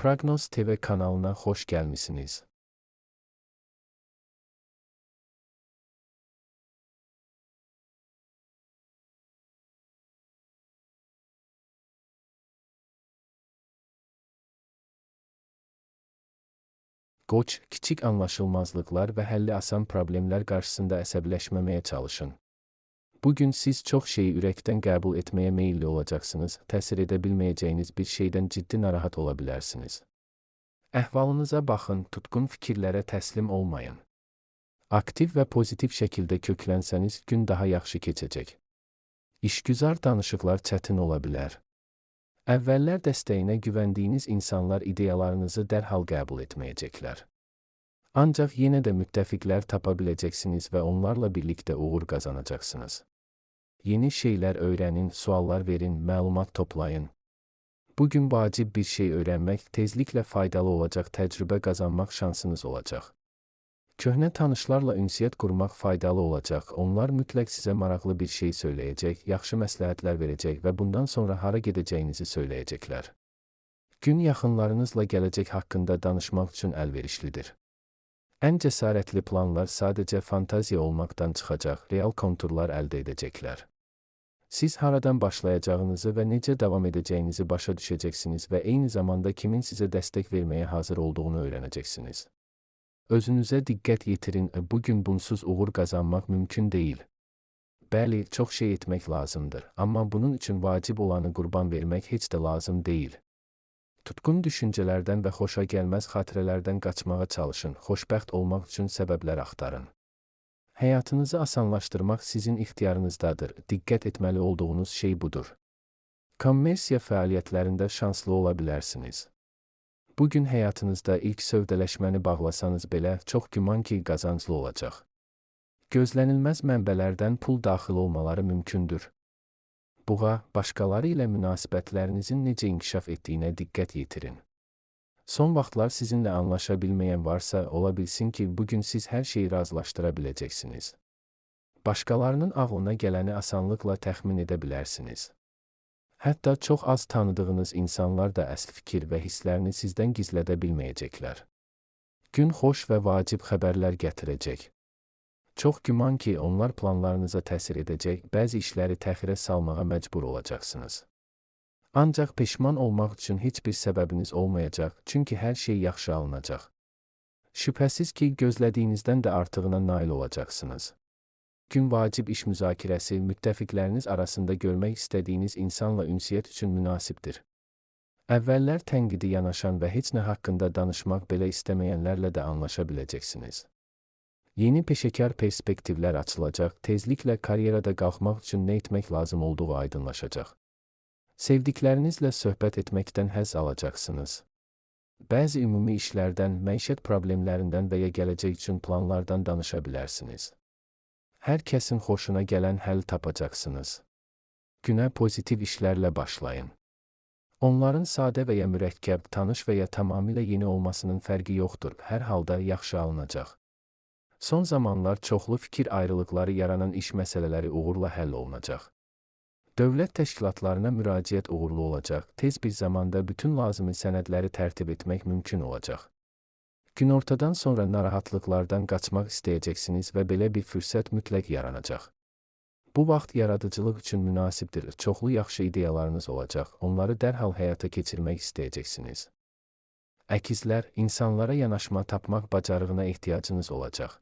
Prognoz TV kanalına xoş gəlmisiniz. Qoç, kiçik anlaşılmazlıqlar və həlli asan problemlər qarşısında əsəbləşməməyə çalışın. Bugün siz çox şeyi ürəkdən qəbul etməyə meyilli olacaqsınız, təsir edə bilməyəcəyiniz bir şeydən ciddi narahat ola bilərsiniz. Əhvalınıza baxın, tutqun fikirlərə təslim olmayın. Aktiv və pozitiv şəkildə köklənsəniz, gün daha yaxşı keçəcək. İşgüzar danışıqlar çətin ola bilər. Əvvəllər dəstəyinə güvəndiyiniz insanlar ideyalarınızı dərhal qəbul etməyəcəklər. Ancaq yenə də müttəfiqlər tapa biləcəksiniz və onlarla birlikdə uğur qazanacaqsınız. Yeni şeylər öyrənin, suallar verin, məlumat toplayın. Bugün vacib bir şey öyrənmək, tezliklə faydalı olacaq təcrübə qazanmaq şansınız olacaq. Köhnə tanışlarla ünsiyyət qurmaq faydalı olacaq. Onlar mütləq sizə maraqlı bir şey söyləyəcək, yaxşı məsləhətlər verəcək və bundan sonra hara gedəcəyinizi söyləyəcəklər. Gün yaxınlarınızla gələcək haqqında danışmaq üçün əlverişlidir. Ən cəsarətli planlar sadəcə fantaziya olmaqdan çıxacaq, real konturlar əldə edəcəklər. Siz haradan başlayacağınızı və necə davam edəcəyinizi başa düşəcəksiniz və eyni zamanda kimin sizə dəstək verməyə hazır olduğunu öyrənəcəksiniz. Özünüzə diqqət yetirin, bugün bunsuz uğur qazanmaq mümkün deyil. Bəli, çox şey etmək lazımdır, amma bunun üçün vacib olanı qurban vermək heç də lazım deyil. Tutqun düşüncələrdən və xoşagəlməz xatirələrdən qaçmağa çalışın, xoşbəxt olmaq üçün səbəblər axtarın. Həyatınızı asanlaşdırmaq sizin ixtiyarınızdadır, diqqət etməli olduğunuz şey budur. Kommersiya fəaliyyətlərində şanslı ola bilərsiniz. Bugün həyatınızda ilk sövdələşməni bağlasanız belə, çox güman ki, qazanclı olacaq. Gözlənilməz mənbələrdən pul daxil olmaları mümkündür. Buğa, başqaları ilə münasibətlərinizin necə inkişaf etdiyinə diqqət yetirin. Son vaxtlar sizinlə anlaşa bilməyən varsa, ola bilsin ki, bugün siz hər şeyi razılaşdıra biləcəksiniz. Başqalarının ağlına gələni asanlıqla təxmin edə bilərsiniz. Hətta çox az tanıdığınız insanlar da əsl fikir və hisslərini sizdən gizlədə bilməyəcəklər. Gün xoş və vacib xəbərlər gətirəcək. Çox güman ki, onlar planlarınıza təsir edəcək, bəzi işləri təxirə salmağa məcbur olacaqsınız. Ancaq peşman olmaq üçün heç bir səbəbiniz olmayacaq, çünki hər şey yaxşı alınacaq. Şübhəsiz ki, gözlədiyinizdən də artığına nail olacaqsınız. Gün vacib iş müzakirəsi, müttəfiqləriniz arasında görmək istədiyiniz insanla ünsiyyət üçün münasibdir. Əvvəllər tənqidi yanaşan və heç nə haqqında danışmaq belə istəməyənlərlə də anlaşa biləcəksiniz. Yeni peşəkar perspektivlər açılacaq, tezliklə karyerada qalxmaq üçün nə etmək lazım olduğu aydınlaşacaq. Sevdiklərinizlə söhbət etməkdən həzz alacaqsınız. Bəzi ümumi işlərdən, məişət problemlərindən və ya gələcək üçün planlardan danışa bilərsiniz. Hər kəsin xoşuna gələn həll tapacaqsınız. Günə pozitiv işlərlə başlayın. Onların sadə və ya mürəkkəb, tanış və ya tamamilə yeni olmasının fərqi yoxdur, hər halda yaxşı alınacaq. Son zamanlar çoxlu fikir ayrılıqları yaranan iş məsələləri uğurla həll olunacaq. Dövlət təşkilatlarına müraciət uğurlu olacaq, tez bir zamanda bütün lazımi sənədləri tərtib etmək mümkün olacaq. Günortadan sonra narahatlıqlardan qaçmaq istəyəcəksiniz və belə bir fürsət mütləq yaranacaq. Bu vaxt yaradıcılıq üçün münasibdir, çoxlu yaxşı ideyalarınız olacaq, onları dərhal həyata keçirmək istəyəcəksiniz. Əkizlər, insanlara yanaşma tapmaq bacarığına ehtiyacınız olacaq.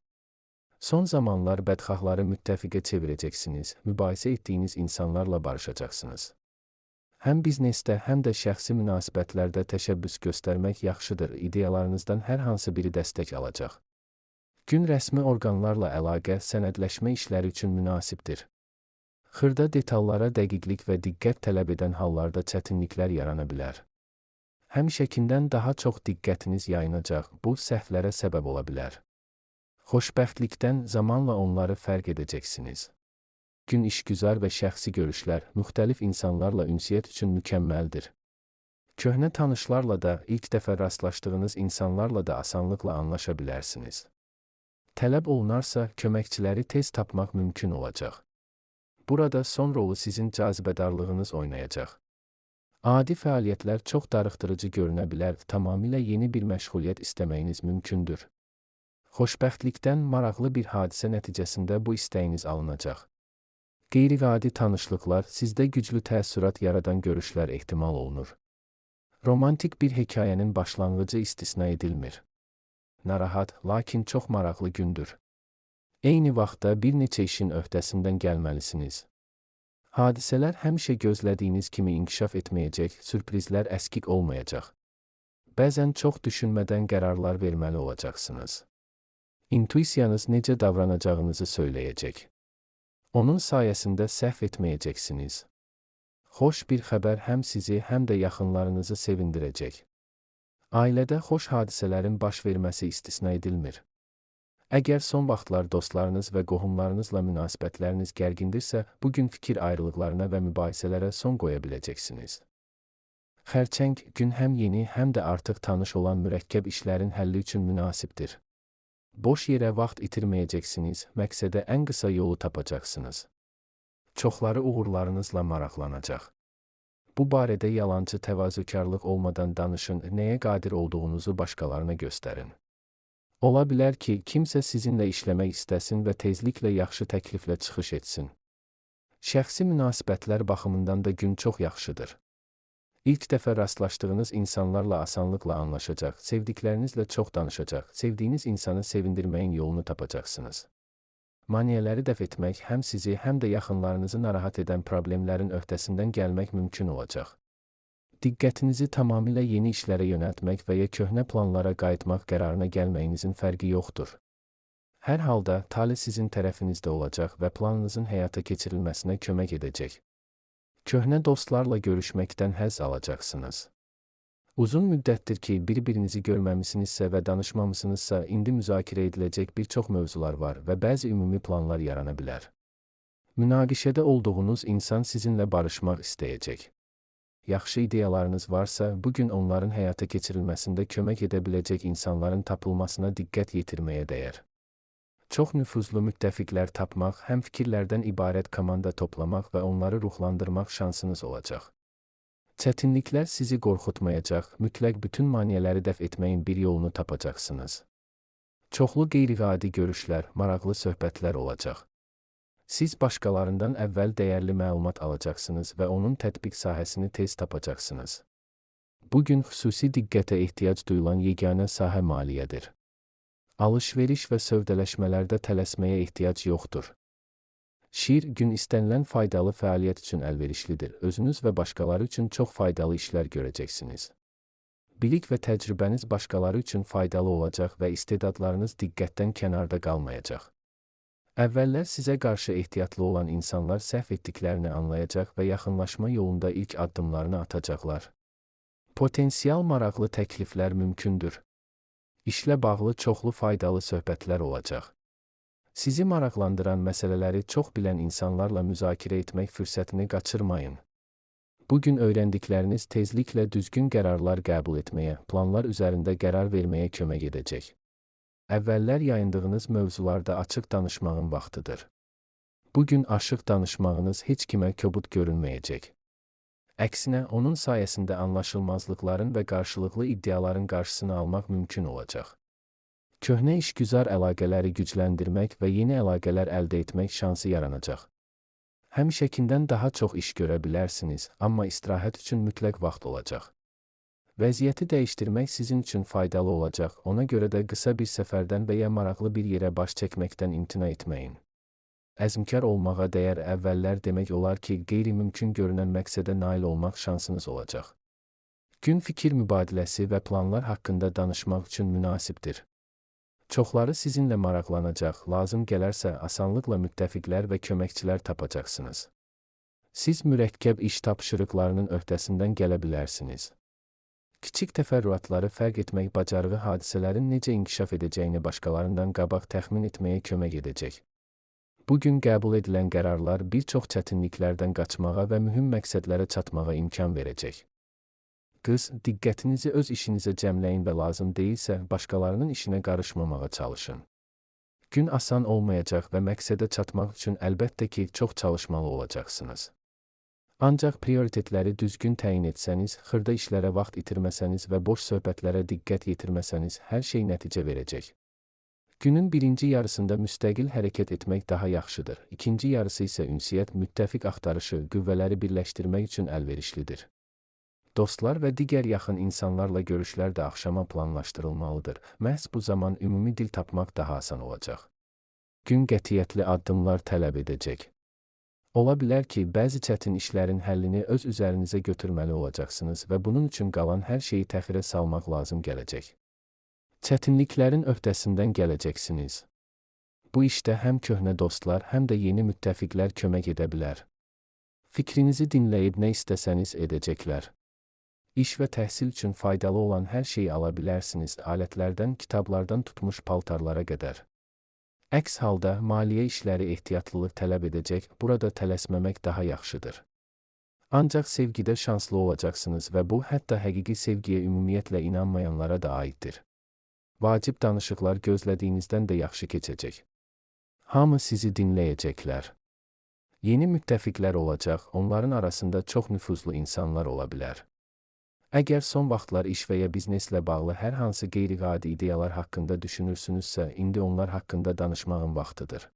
Son zamanlar bədxahları müttəfiqə çevirəcəksiniz, mübahisə etdiyiniz insanlarla barışacaqsınız. Həm biznesdə, həm də şəxsi münasibətlərdə təşəbbüs göstərmək yaxşıdır, ideyalarınızdan hər hansı biri dəstək alacaq. Gün rəsmi orqanlarla əlaqə, sənədləşmə işləri üçün münasibdir. Xırda detallara dəqiqlik və diqqət tələb edən hallarda çətinliklər yarana bilər. Həmişəkindən daha çox diqqətiniz yayınacaq, bu səhvlərə səbəb ola bilər. Xoşbəxtlikdən zamanla onları fərq edəcəksiniz. Gün işgüzar və şəxsi görüşlər, müxtəlif insanlarla ünsiyyət üçün mükəmməldir. Köhnə tanışlarla da, ilk dəfə rastlaşdığınız insanlarla da asanlıqla anlaşa bilərsiniz. Tələb olunarsa, köməkçiləri tez tapmaq mümkün olacaq. Burada son rolu sizin cazibədarlığınız oynayacaq. Adi fəaliyyətlər çox darıxdırıcı görünə bilər, tamamilə yeni bir məşğuliyyət istəməyiniz mümkündür. Xoşbəxtlikdən maraqlı bir hadisə nəticəsində bu istəyiniz alınacaq. Qeyri-adi tanışlıqlar, sizdə güclü təəssürat yaradan görüşlər ehtimal olunur. Romantik bir hekayənin başlanğıcı istisna edilmir. Narahat, lakin çox maraqlı gündür. Eyni vaxtda bir neçə işin öhdəsindən gəlməlisiniz. Hadisələr həmişə gözlədiyiniz kimi inkişaf etməyəcək, sürprizlər əskik olmayacaq. Bəzən çox düşünmədən qərarlar verməli olacaqsınız. İntuisiyanız necə davranacağınızı söyləyəcək. Onun sayəsində səhv etməyəcəksiniz. Xoş bir xəbər həm sizi, həm də yaxınlarınızı sevindirəcək. Ailədə xoş hadisələrin baş verməsi istisna edilmir. Əgər son vaxtlar dostlarınız və qohumlarınızla münasibətləriniz gərgindirsə, bugün fikir ayrılıqlarına və mübahisələrə son qoya biləcəksiniz. Xərçəng, gün həm yeni, həm də artıq tanış olan mürəkkəb işlərin həlli üçün münasibdir. Boş yerə vaxt itirməyəcəksiniz, məqsədə ən qısa yolu tapacaqsınız. Çoxları uğurlarınızla maraqlanacaq. Bu barədə yalancı təvazökarlıq olmadan danışın, nəyə qadir olduğunuzu başqalarına göstərin. Ola bilər ki, kimsə sizinlə işləmək istəsin və tezliklə yaxşı təkliflə çıxış etsin. Şəxsi münasibətlər baxımından da gün çox yaxşıdır. İlk dəfə rastlaşdığınız insanlarla asanlıqla anlaşacaq, sevdiklərinizlə çox danışacaq, sevdiyiniz insanı sevindirməyin yolunu tapacaqsınız. Maneələri dəf etmək həm sizi, həm də yaxınlarınızı narahat edən problemlərin öhdəsindən gəlmək mümkün olacaq. Diqqətinizi tamamilə yeni işlərə yönəltmək və ya köhnə planlara qayıtmaq qərarına gəlməyinizin fərqi yoxdur. Hər halda, tale sizin tərəfinizdə olacaq və planınızın həyata keçirilməsinə kömək edəcək. Köhnə dostlarla görüşməkdən həzz alacaqsınız. Uzun müddətdir ki, bir-birinizi görməmisinizsə və danışmamısınızsa, indi müzakirə ediləcək bir çox mövzular var və bəzi ümumi planlar yarana bilər. Münaqişədə olduğunuz insan sizinlə barışmaq istəyəcək. Yaxşı ideyalarınız varsa, bugün onların həyata keçirilməsində kömək edə biləcək insanların tapılmasına diqqət yetirməyə dəyər. Çox nüfuzlu müttəfiqlər tapmaq, həm fikirlərdən ibarət komanda toplamaq və onları ruhlandırmaq şansınız olacaq. Çətinliklər sizi qorxutmayacaq, mütləq bütün maneələri dəf etməyin bir yolunu tapacaqsınız. Çoxlu qeyri-adi görüşlər, maraqlı söhbətlər olacaq. Siz başqalarından əvvəl dəyərli məlumat alacaqsınız və onun tətbiq sahəsini tez tapacaqsınız. Bugün xüsusi diqqətə ehtiyac duyulan yeganə sahə maliyyədir. Alış-veriş və sövdələşmələrdə tələsməyə ehtiyac yoxdur. Şir, gün istənilən faydalı fəaliyyət üçün əlverişlidir. Özünüz və başqaları üçün çox faydalı işlər görəcəksiniz. Bilik və təcrübəniz başqaları üçün faydalı olacaq və istedadlarınız diqqətdən kənarda qalmayacaq. Əvvəllər sizə qarşı ehtiyatlı olan insanlar səhv etdiklərini anlayacaq və yaxınlaşma yolunda ilk addımlarını atacaqlar. Potensial maraqlı təkliflər mümkündür. İşlə bağlı çoxlu faydalı söhbətlər olacaq. Sizi maraqlandıran məsələləri çox bilən insanlarla müzakirə etmək fürsətini qaçırmayın. Bugün öyrəndikləriniz tezliklə düzgün qərarlar qəbul etməyə, planlar üzərində qərar verməyə kömək edəcək. Əvvəllər yayındığınız mövzularda açıq danışmağın vaxtıdır. Bugün açıq danışmağınız heç kimə kobud görünməyəcək. Əksinə, onun sayəsində anlaşılmazlıqların və qarşılıqlı iddiaların qarşısını almaq mümkün olacaq. Köhnə işgüzar əlaqələri gücləndirmək və yeni əlaqələr əldə etmək şansı yaranacaq. Həmişəkindən daha çox iş görə bilərsiniz, amma istirahət üçün mütləq vaxt olacaq. Vəziyyəti dəyişdirmək sizin üçün faydalı olacaq, ona görə də qısa bir səfərdən və ya maraqlı bir yerə baş çəkməkdən imtina etməyin. Əzmkar olmağa dəyər əvvəllər demək olar ki, qeyri-mümkün görünən məqsədə nail olmaq şansınız olacaq. Gün fikir mübadiləsi və planlar haqqında danışmaq üçün münasibdir. Çoxları sizinlə maraqlanacaq, lazım gələrsə asanlıqla müttəfiqlər və köməkçilər tapacaqsınız. Siz mürəkkəb iş tapşırıqlarının öhdəsindən gələ bilərsiniz. Kiçik təfərrüatları fərq etmək bacarığı hadisələrin necə inkişaf edəcəyini başqalarından qabaq təxmin etməyə kömək edəcək. Bugün qəbul edilən qərarlar bir çox çətinliklərdən qaçmağa və mühüm məqsədlərə çatmağa imkan verəcək. Qız, diqqətinizi öz işinizə cəmləyin və lazım deyilsə, başqalarının işinə qarışmamağa çalışın. Gün asan olmayacaq və məqsədə çatmaq üçün əlbəttə ki, çox çalışmalı olacaqsınız. Ancaq prioritetləri düzgün təyin etsəniz, xırda işlərə vaxt itirməsəniz və boş söhbətlərə diqqət yetirməsəniz, hər şey nəticə verəcək. Günün birinci yarısında müstəqil hərəkət etmək daha yaxşıdır. İkinci yarısı isə ünsiyyət, müttəfiq axtarışı, qüvvələri birləşdirmək üçün əlverişlidir. Dostlar və digər yaxın insanlarla görüşlər də axşama planlaşdırılmalıdır. Məhz bu zaman ümumi dil tapmaq daha asan olacaq. Gün qətiyyətli addımlar tələb edəcək. Ola bilər ki, bəzi çətin işlərin həllini öz üzərinizə götürməli olacaqsınız və bunun üçün qalan hər şeyi təxirə salmaq lazım gələcək. Çətinliklərin öhdəsindən gələcəksiniz. Bu işdə həm köhnə dostlar, həm də yeni müttəfiqlər kömək edə bilər. Fikrinizi dinləyib nə istəsəniz edəcəklər. İş və təhsil üçün faydalı olan hər şeyi ala bilərsiniz, alətlərdən, kitablardan tutmuş paltarlara qədər. Əks halda, maliyyə işləri ehtiyatlılıq tələb edəcək, burada tələsməmək daha yaxşıdır. Ancaq sevgidə şanslı olacaqsınız və bu, hətta həqiqi sevgiyə ümumiyyətlə inanmayanlara da aiddir. Vacib danışıqlar gözlədiyinizdən də yaxşı keçəcək. Hamı sizi dinləyəcəklər. Yeni müttəfiqlər olacaq, onların arasında çox nüfuzlu insanlar ola bilər. Əgər son vaxtlar iş və ya bizneslə bağlı hər hansı qeyri-adi ideyalar haqqında düşünürsünüzsə, indi onlar haqqında danışmağın vaxtıdır.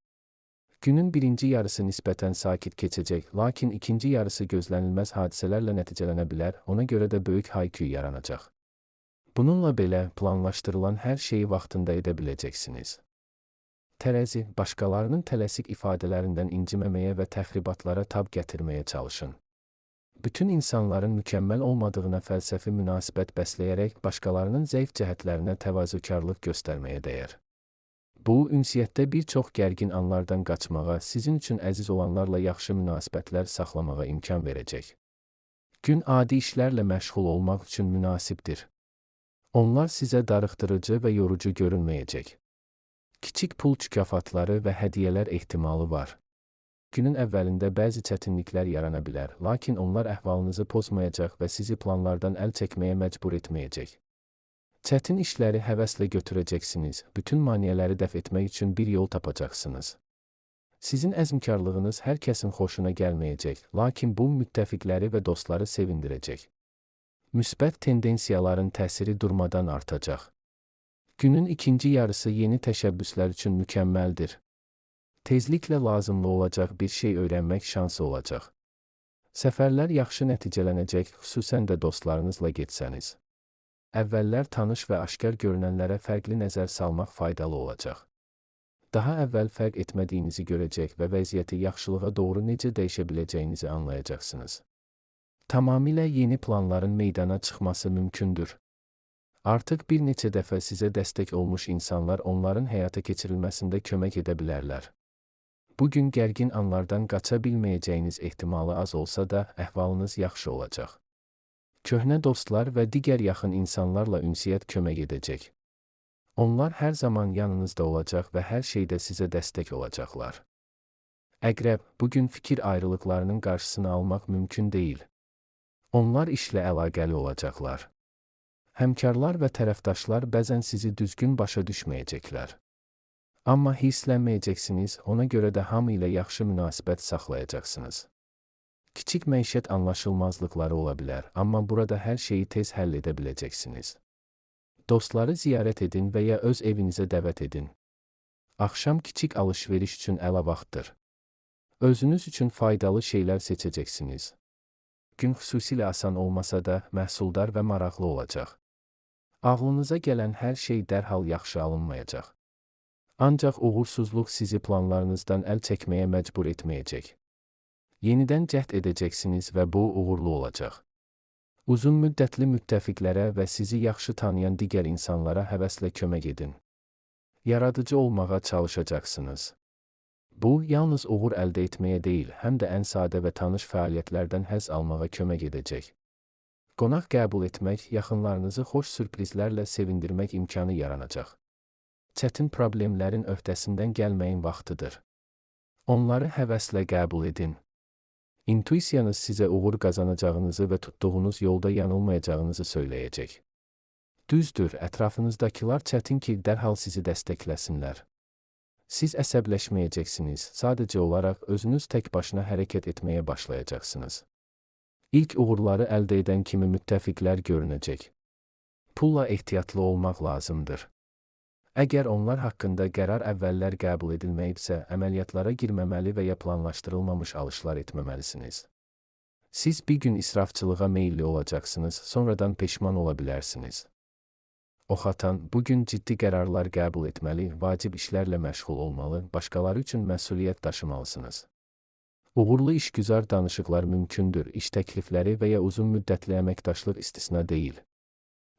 Günün birinci yarısı nisbətən sakit keçəcək, lakin ikinci yarısı gözlənilməz hadisələrlə nəticələnə bilər, ona görə də böyük hay-küy yaranacaq. Bununla belə, planlaşdırılan hər şeyi vaxtında edə biləcəksiniz. Tərəzi, başqalarının tələsik ifadələrindən inciməməyə və təxribatlara tab gətirməyə çalışın. Bütün insanların mükəmməl olmadığına fəlsəfi münasibət bəsləyərək başqalarının zəif cəhətlərinə təvazökarlıq göstərməyə dəyər. Bu, ünsiyyətdə bir çox gərgin anlardan qaçmağa, sizin üçün əziz olanlarla yaxşı münasibətlər saxlamağa imkan verəcək. Gün adi işlərlə məşğul olmaq üçün münasibdir. Onlar sizə darıxdırıcı və yorucu görünməyəcək. Kiçik pul mükafatları və hədiyyələr ehtimalı var. Günün əvvəlində bəzi çətinliklər yarana bilər, lakin onlar əhvalınızı pozmayacaq və sizi planlardan əl çəkməyə məcbur etməyəcək. Çətin işləri həvəslə götürəcəksiniz, bütün maneələri dəf etmək üçün bir yol tapacaqsınız. Sizin əzmkarlığınız hər kəsin xoşuna gəlməyəcək, lakin bu müttəfiqləri və dostları sevindirəcək. Müsbət tendensiyaların təsiri durmadan artacaq. Günün ikinci yarısı yeni təşəbbüslər üçün mükəmməldir. Tezliklə lazımlı olacaq bir şey öyrənmək şansı olacaq. Səfərlər yaxşı nəticələnəcək, xüsusən də dostlarınızla getsəniz. Əvvəllər tanış və aşkar görünənlərə fərqli nəzər salmaq faydalı olacaq. Daha əvvəl fərq etmədiyinizi görəcək və vəziyyəti yaxşılığa doğru necə dəyişə biləcəyinizi anlayacaqsınız. Tamamilə yeni planların meydana çıxması mümkündür. Artıq bir neçə dəfə sizə dəstək olmuş insanlar onların həyata keçirilməsində kömək edə bilərlər. Bugün gərgin anlardan qaça bilməyəcəyiniz ehtimalı az olsa da, əhvalınız yaxşı olacaq. Köhnə dostlar və digər yaxın insanlarla ünsiyyət kömək edəcək. Onlar hər zaman yanınızda olacaq və hər şeydə sizə dəstək olacaqlar. Əqrəb, bugün fikir ayrılıqlarının qarşısını almaq mümkün deyil. Onlar işlə əlaqəli olacaqlar. Həmkarlar və tərəfdaşlar bəzən sizi düzgün başa düşməyəcəklər. Amma hisslənməyəcəksiniz, ona görə də hamı ilə yaxşı münasibət saxlayacaqsınız. Kiçik məişət anlaşılmazlıqları ola bilər, amma burada hər şeyi tez həll edə biləcəksiniz. Dostları ziyarət edin və ya öz evinizə dəvət edin. Axşam kiçik alış-veriş üçün əla vaxtdır. Özünüz üçün faydalı şeylər seçəcəksiniz. Gün xüsusilə asan olmasa da, məhsuldar və maraqlı olacaq. Ağlınıza gələn hər şey dərhal yaxşı alınmayacaq. Ancaq uğursuzluq sizi planlarınızdan əl çəkməyə məcbur etməyəcək. Yenidən cəhd edəcəksiniz və bu uğurlu olacaq. Uzun müddətli müttəfiqlərə və sizi yaxşı tanıyan digər insanlara həvəslə kömək edin. Yaradıcı olmağa çalışacaqsınız. Bu, yalnız uğur əldə etməyə deyil, həm də ən sadə və tanış fəaliyyətlərdən həzz almağa kömək edəcək. Qonaq qəbul etmək, yaxınlarınızı xoş sürprizlərlə sevindirmək imkanı yaranacaq. Çətin problemlərin öhdəsindən gəlməyin vaxtıdır. Onları həvəslə qəbul edin. İntuisiyanız sizə uğur qazanacağınızı və tutduğunuz yolda yanılmayacağınızı söyləyəcək. Düzdür, ətrafınızdakılar çətin ki, dərhal sizi dəstəkləsinlər. Siz əsəbləşməyəcəksiniz, sadəcə olaraq özünüz tək başına hərəkət etməyə başlayacaqsınız. İlk uğurları əldə edən kimi müttəfiqlər görünəcək. Pulla ehtiyatlı olmaq lazımdır. Əgər onlar haqqında qərar əvvəllər qəbul edilməyibsə, əməliyyatlara girməməli və ya planlaşdırılmamış alışlar etməməlisiniz. Siz bir gün israfçılığa meyilli olacaqsınız, sonradan peşman ola bilərsiniz. Oxatan, bu gün ciddi qərarlar qəbul etməli, vacib işlərlə məşğul olmalı, başqaları üçün məsuliyyət daşımalısınız. Uğurlu işgüzar danışıqlar mümkündür, iş təklifləri və ya uzun müddətli əməkdaşlıq istisna deyil.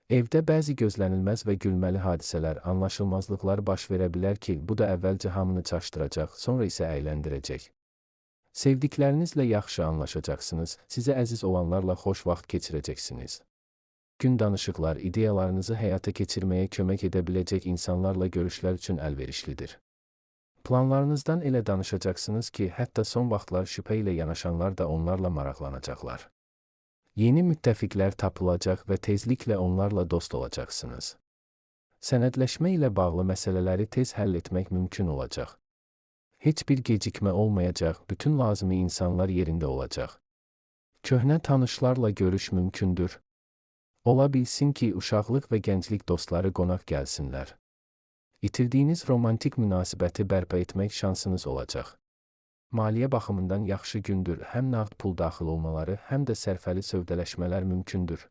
Evdə bəzi gözlənilməz və gülməli hadisələr, anlaşılmazlıqlar baş verə bilər ki, bu da əvvəlcə hamını çaşdıracaq, sonra isə əyləndirəcək. Sevdiklərinizlə yaxşı anlaşacaqsınız, sizə əziz olanlarla xoş vaxt keçirəcəksiniz. Gün danışıqlar, ideyalarınızı həyata keçirməyə kömək edə biləcək insanlarla görüşlər üçün əlverişlidir. Planlarınızdan elə danışacaqsınız ki, hətta son vaxtlar şübhə ilə yanaşanlar da onlarla maraqlanacaqlar. Yeni müttəfiqlər tapılacaq və tezliklə onlarla dost olacaqsınız. Sənədləşmə ilə bağlı məsələləri tez həll etmək mümkün olacaq. Heç bir gecikmə olmayacaq, bütün lazımi insanlar yerində olacaq. Köhnə tanışlarla görüş mümkündür. Ola bilsin ki, uşaqlıq və gənclik dostları qonaq gəlsinlər. İtirdiyiniz romantik münasibəti bərpa etmək şansınız olacaq. Maliyyə baxımından yaxşı gündür, həm nağd pul daxil olmaları, həm də sərfəli sövdələşmələr mümkündür.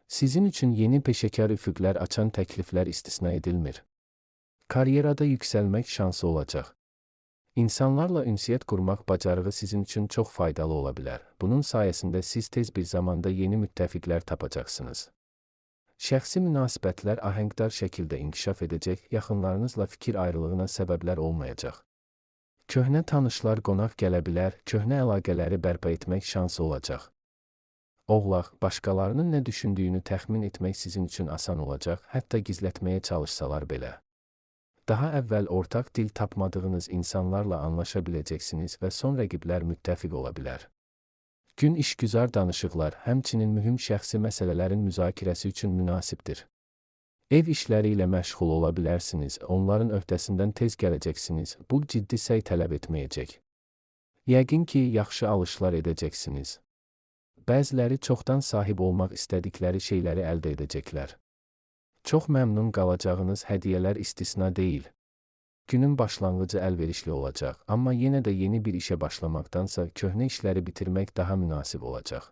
Sizin üçün yeni peşəkar üfüqlər açan təkliflər istisna edilmir. Karyerada yüksəlmək şansı olacaq. İnsanlarla ünsiyyət qurmaq bacarığı sizin üçün çox faydalı ola bilər. Bunun sayəsində siz tez bir zamanda yeni müttəfiqlər tapacaqsınız. Şəxsi münasibətlər ahəngdar şəkildə inkişaf edəcək, yaxınlarınızla fikir ayrılığına səbəblər olmayacaq. Köhnə tanışlar qonaq gələ bilər, köhnə əlaqələri bərpa etmək şansı olacaq. Oğlaq, başqalarının nə düşündüyünü təxmin etmək sizin üçün asan olacaq, hətta gizlətməyə çalışsalar belə. Daha əvvəl ortaq dil tapmadığınız insanlarla anlaşa biləcəksiniz və son rəqiblər müttəfiq ola bilər. Gün işgüzar danışıqlar, həmçinin mühüm şəxsi məsələlərin müzakirəsi üçün münasibdir. Ev işləri ilə məşğul ola bilərsiniz, onların öhdəsindən tez gələcəksiniz, bu ciddi səy tələb etməyəcək. Yəqin ki, yaxşı alışlar edəcəksiniz. Bəziləri çoxdan sahib olmaq istədikləri şeyləri əldə edəcəklər. Çox məmnun qalacağınız hədiyyələr istisna deyil. Günün başlanğıcı əlverişli olacaq, amma yenə də yeni bir işə başlamaqdansa köhnə işləri bitirmək daha münasib olacaq.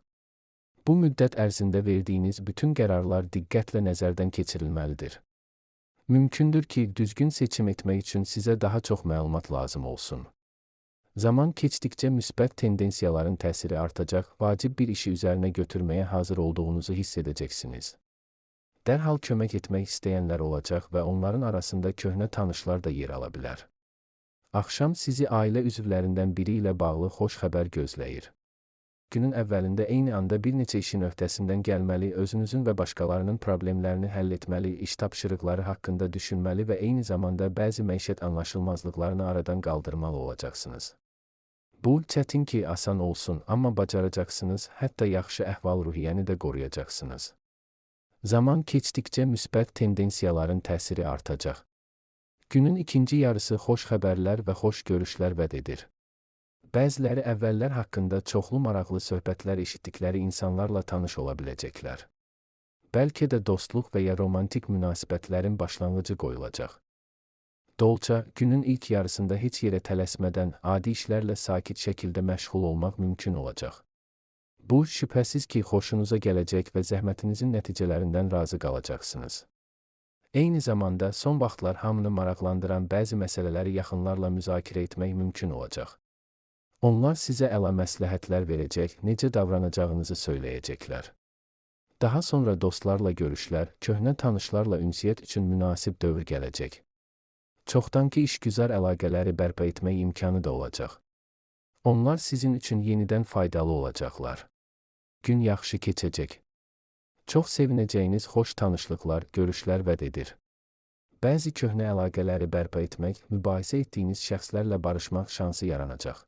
Bu müddət ərzində verdiyiniz bütün qərarlar diqqətlə nəzərdən keçirilməlidir. Mümkündür ki, düzgün seçim etmək üçün sizə daha çox məlumat lazım olsun. Zaman keçdikcə müsbət tendensiyaların təsiri artacaq, vacib bir işi üzərinə götürməyə hazır olduğunuzu hiss edəcəksiniz. Dərhal kömək etmək istəyənlər olacaq və onların arasında köhnə tanışlar da yer ala bilər. Axşam sizi ailə üzvlərindən biri ilə bağlı xoş xəbər gözləyir. Günün əvvəlində eyni anda bir neçə işin öhdəsindən gəlməli, özünüzün və başqalarının problemlərini həll etməli, iş tapşırıqları haqqında düşünməli və eyni zamanda bəzi məişət anlaşılmazlıqlarını aradan qaldırmalı olacaqsınız. Bu, çətin ki, asan olsun, amma bacaracaqsınız, hətta yaxşı əhval-ruhiyyəni də qoruyacaqsınız. Zaman keçdikcə müsbət tendensiyaların təsiri artacaq. Günün ikinci yarısı xoş xəbərlər və xoş görüşlər vəd edir. Bəziləri əvvəllər haqqında çoxlu maraqlı söhbətlər eşitdikləri insanlarla tanış ola biləcəklər. Bəlkə də dostluq və ya romantik münasibətlərin başlanğıcı qoyulacaq. Dolça, günün ilk yarısında heç yerə tələsmədən, adi işlərlə sakit şəkildə məşğul olmaq mümkün olacaq. Bu, şübhəsiz ki, xoşunuza gələcək və zəhmətinizin nəticələrindən razı qalacaqsınız. Eyni zamanda, son vaxtlar hamını maraqlandıran bəzi məsələləri yaxınlarla müzakirə etmək mümkün olacaq. Onlar sizə əla məsləhətlər verəcək, necə davranacağınızı söyləyəcəklər. Daha sonra dostlarla görüşlər, köhnə tanışlarla ünsiyyət üçün münasib dövr gələcək. Çoxdankı işgüzar əlaqələri bərpa etmək imkanı da olacaq. Onlar sizin üçün yenidən faydalı olacaqlar. Gün yaxşı keçəcək. Çox sevinəcəyiniz xoş tanışlıqlar, görüşlər vəd edir. Bəzi köhnə əlaqələri bərpa etmək, mübahisə etdiyiniz şəxslərlə barışmaq şansı yaranacaq.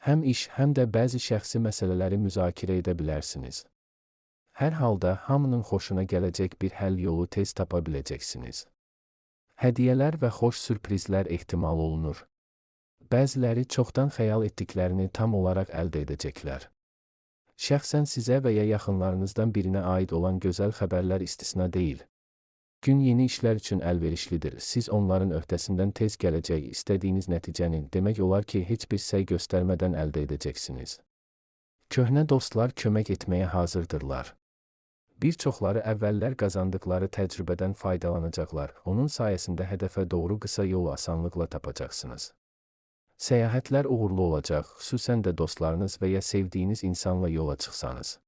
Həm iş, həm də bəzi şəxsi məsələləri müzakirə edə bilərsiniz. Hər halda hamının xoşuna gələcək bir həll yolu tez tapa biləcəksiniz. Hədiyyələr və xoş sürprizlər ehtimal olunur. Bəziləri çoxdan xəyal etdiklərini tam olaraq əldə edəcəklər. Şəxsən sizə və ya yaxınlarınızdan birinə aid olan gözəl xəbərlər istisna deyil. Gün yeni işlər üçün əlverişlidir. Siz onların öhdəsindən tez gələcək istədiyiniz nəticəni, demək olar ki, heç bir səy göstərmədən əldə edəcəksiniz. Köhnə dostlar kömək etməyə hazırdırlar. Bir çoxları əvvəllər qazandıqları təcrübədən faydalanacaqlar. Onun sayəsində hədəfə doğru qısa yolu asanlıqla tapacaqsınız. Səyahətlər uğurlu olacaq, xüsusən də dostlarınız və ya sevdiyiniz insanla yola çıxsanız.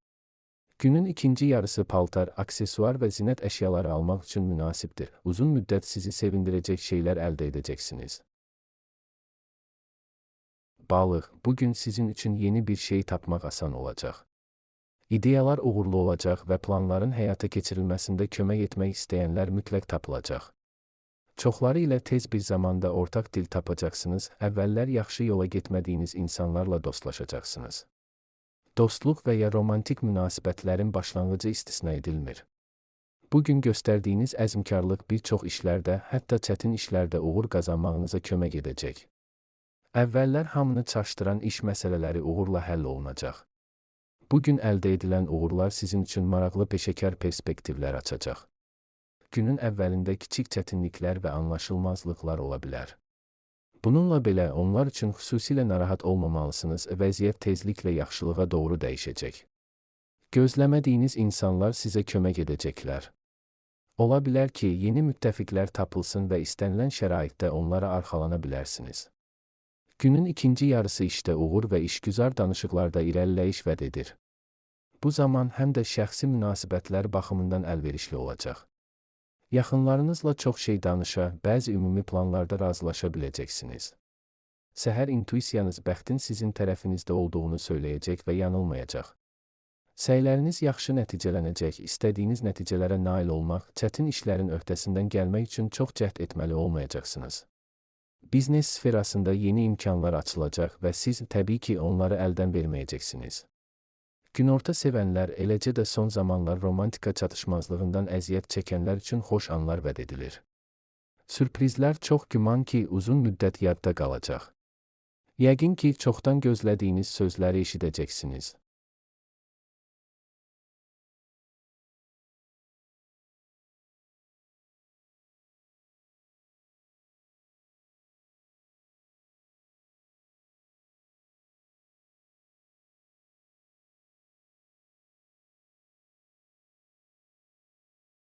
Günün ikinci yarısı paltar, aksesuar və zinət əşyaları almaq üçün münasibdir. Uzun müddət sizi sevindirəcək şeylər əldə edəcəksiniz. Balıq, bu gün sizin üçün yeni bir şey tapmaq asan olacaq. İdeyalar uğurlu olacaq və planların həyata keçirilməsində kömək etmək istəyənlər mütləq tapılacaq. Çoxları ilə tez bir zamanda ortaq dil tapacaqsınız, əvvəllər yaxşı yola getmədiyiniz insanlarla dostlaşacaqsınız. Dostluq və ya romantik münasibətlərin başlanğıcı istisna edilmir. Bu gün göstərdiyiniz əzmkarlıq bir çox işlərdə, hətta çətin işlərdə uğur qazanmağınıza kömək edəcək. Əvvəllər hamını çaşdıran iş məsələləri uğurla həll olunacaq. Bu gün əldə edilən uğurlar sizin üçün maraqlı peşəkar perspektivlər açacaq. Günün əvvəlində kiçik çətinliklər və anlaşılmazlıqlar ola bilər. Bununla belə, onlar üçün xüsusilə narahat olmamalısınız, vəziyyət tezliklə yaxşılığa doğru dəyişəcək. Gözləmədiyiniz insanlar sizə kömək edəcəklər. Ola bilər ki, yeni müttəfiqlər tapılsın və istənilən şəraitdə onlara arxalana bilərsiniz. Günün ikinci yarısı işdə uğur və işgüzar danışıqlarda irəliləyiş vəd edir. Bu zaman həm də şəxsi münasibətlər baxımından əlverişli olacaq. Yaxınlarınızla çox şey danışa, bəzi ümumi planlarda razılaşa biləcəksiniz. Səhər intuisiyanız bəxtin sizin tərəfinizdə olduğunu söyləyəcək və yanılmayacaq. Səyləriniz yaxşı nəticələnəcək, istədiyiniz nəticələrə nail olmaq, çətin işlərin öhdəsindən gəlmək üçün çox cəhd etməli olmayacaqsınız. Biznes sferasında yeni imkanlar açılacaq və siz təbii ki, onları əldən verməyəcəksiniz. Günorta sevənlər, eləcə də son zamanlar romantika çatışmazlığından əziyyət çəkənlər üçün xoş anlar vəd edilir. Sürprizlər çox güman ki, uzun müddət yadda qalacaq. Yəqin ki, çoxdan gözlədiyiniz sözləri eşidəcəksiniz.